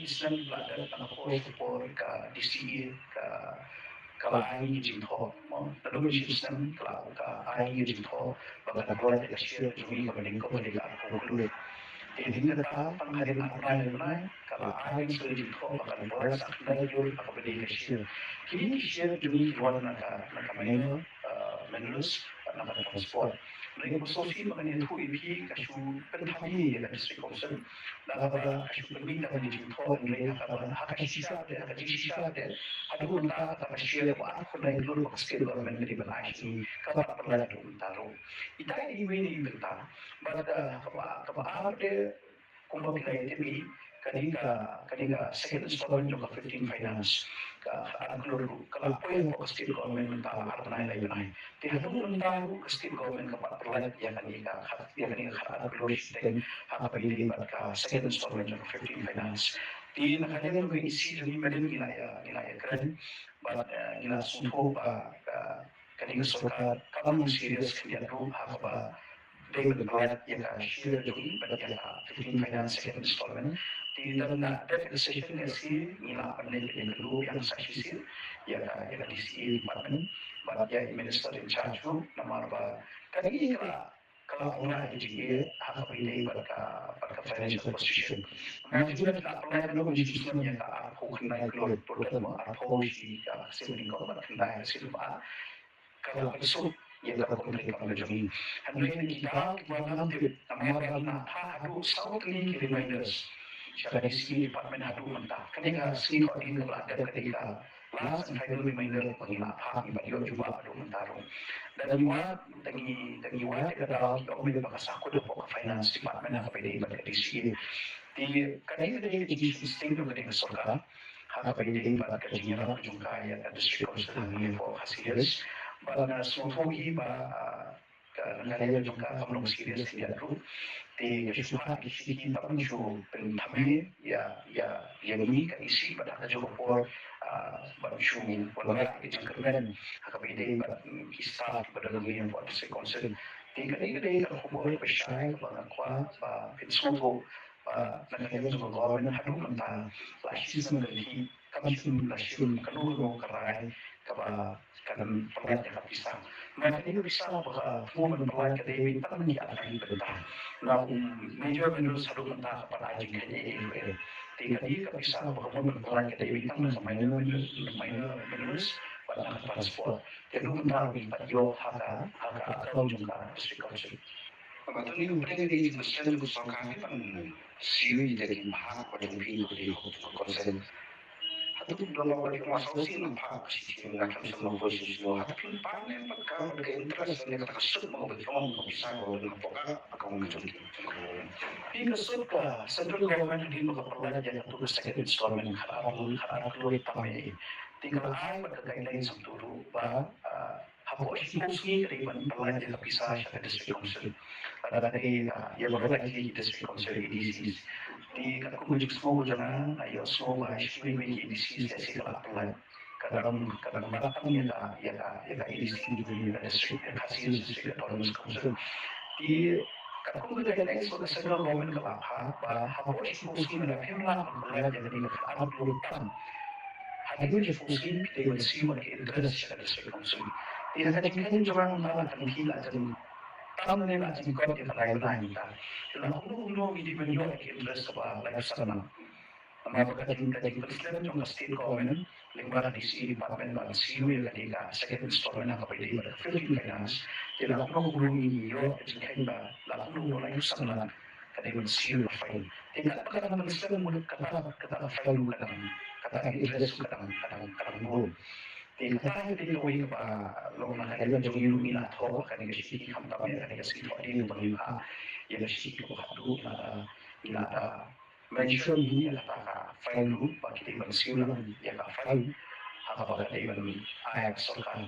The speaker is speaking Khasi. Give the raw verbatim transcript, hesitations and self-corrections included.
Snem la dep na ka por ka por ka D C A ka ka la ai ïa ka jingthoh. Mo, naduh shi snem ka la ka ai ïa ka jingthoh ba kan provide ka share jong ngi kaba dei kaba dei ka arphew klur. Te hadien kata tang hadien ar bnai lai bnai ka la ai ka jingthoh ba kan provide sa khyndai klur kaba dei ka share. Kine ki share jong ngi ki wan na ka na ka minor, eh, minerals, na ka transport. Hynrei kaba sngewsih ba ngan ïathuh ïa phi ka shu pynthame ïa ka District Council. Da kaba ka shu pynmih da ka jingthoh hynrei ha kaba ha ka shisha te ha ka jingshisha te haduh mynta ka share ba ar khyndai klur ba ka state government ka dei ban ai sha ngi ka pat pynlait haduh mynta ruh. Ita i wei na i bynta bad, eh, kaba kaba ar te kumba phi la ïatip hi, kane ka kane ka second installment jong ka fifteen finance ka ar klur ruh ka la poi hapoh ka state government mynta la ar bnai lai bnai. Te haduh mynta ruh ka state government ka pat pynlait ïa kane ka khat ïa kane ka khat ar klur shiteng ha kaba ïadei bad ka second installment jong ka fifteen finance. Te na ka liang jong ka E C jong ngi mynta ngi la ïa ngi la ïa kren bad, eh, ngi la sngewthuh ba ka kane ka sorkar kam long serious khyndiat ruh ha kaba dei ban pynlait ïa ka share jong ngi bad ïa ka fifteen finance second installment. Te lada dep ka session ka E C ngi la pynleit ïa ka lum biang sa shisien ïa ka ïa ka D C A department bad ïa i minister in charge ruh namar ba kane ka ka la ong ïa ka jingeh ha kaba ïadei bad ka bad ka financial position. Nga ju la pynlait noh ka jingeh ïa ka arphew khyndai klur, total ma arphew shi ka sien nyngkong bad khyndai ka sien ba ka la pynsuk ïa ka kum treikam ka jong ngi. Hynrei na ki daw kiba ngam tip namar ba ngi la phah haduh saw tylli ki reminders sha ka D C A department haduh mynta. Kane ka sngi kaba dei ka la dep ka dei ka last and final reminder ba ngi la phah ngi pat ïoh jubab haduh mynta ruh. Da ngi wad da ngi da ngi wad ïa ka daw ki ong ba ka sahkut hapoh ka finance department ha kaba ïadei bad ka D C A. Te kane ka dei ka jingshisha jong ka dei ka sorkar ha kaba ïadei bad ka jingïarap jong ka ïa ka District Council ha kane ka por Khasi Hills. Bad nga sngewthuh hi ba, ah, ka nangta ïa jong ka kam long serious ïa ruh. Te ka shu phah ki shithi ban shu pynthame ïa ïa ïa ngi ka E C bad ha kajuh ka por, ah, ban shu wanrah ïa ka jingkyrmen ha kaba ïadei bad ki staff kiba don hangne hapoh District Council. Te ka dei ka dei ka khubor kaba shai kaba nga kwah ba phin sngewthuh ba na ka liang jong ka government haduh mynta la shisnem ka dei kam shym la shim kano kano ka rai kaba kan pynlait ïa ka pisa. Namar kane ka pisa ba ka thmu ban pynlait ka dei beit tang na ki ar tylli ki bynta. Na u major minerals haduh mynta ka pat ai jingkheiñ ei ei ruh em. Te kane ka pisa ba ka thmu ban pynlait ka dei beit tang na ka minor minerals, minor minerals bad na ka transport. Te haduh mynta ruh ngi pat ïoh ha ka ha ka account jong ka District Council. Ba to ni u pyrshang ïa ka jingpynshlur jong ka sorkar ban siew ïa ki bhah ba jong phi ko dei ko ko sen. Hato dong ba ki ma saw sien bhah ba shi sien nga kam sam ko shi sien hato phi pan ne pat ka ba ka interest ne ka sut ma ba ki ong ko pisa ko na poka ba ka ong jong ki. Phi ka sut ka central government din ba ka pynlait ïa ka tu ka second installment ka ar ka ar klur tam ïa. Te ka la ai bad ka guidelines sam tu ruh ba, ah, hapoh shiphew sngi ka dei ban pynlait ïa ka pisa sha ka District Council. Lada ka dei, ah, ïa ba la ki District Council A D Cs. Te katkum ka jingsngew jong nga nga ïohsngew ba ha shiphew ki A D Cs ka shu la pynlait. Ka dang ka dang ba tam ïa ka ïa ka ïa ka A D C jong ka District, ïa ka Khasi District Autonomous Council. Te katkum ka guidelines ba ka central government ka la phah ba hapoh shiphew sngi lada phim lah ban pynlait ïa ka dei ka ar klur tam. Hadien shiphew sngi phi dei ban siew ïa ka interest sha ka District Council. Te ha ka jingkheiñ jong nga nga la kynthih la jin tam ne la jin kot ïa ka lai bnai mynta. Te la kumno kumno ngi dei ban ïoh ïa ka interest kaba lai phew san lang. Namar ba ka jing ka jingpynslem jong ka state government lyngba ka D C A department ban siew ïa ka dei ka second installment ha kaba ïadei bad ka fifteen finance. Te la kumno kumno ngi ïoh ka jingkheiñ ba la kumno kumno lai phew san lang. Ka dei ban siew ïa ka fine. Te katba ka dang pynslem mut kata kata ka fine ruh ka dang, kata ka interest ruh ka dang, ka dang, ka dang bun. Te kata hi ka dei kawei kaba long na ka liang jong ngi ruh ngi la thoh kane ka shithi khamtam ïa kane ka sngi Thohdieng ba ngi la, ïa ka shithi kaba khatduh ngi la, ngi la mention hi ïa kata ka fine ruh ba ki dei ban siew lang ïa ka fine ha kaba ka dei ban ai ha ka sorkar.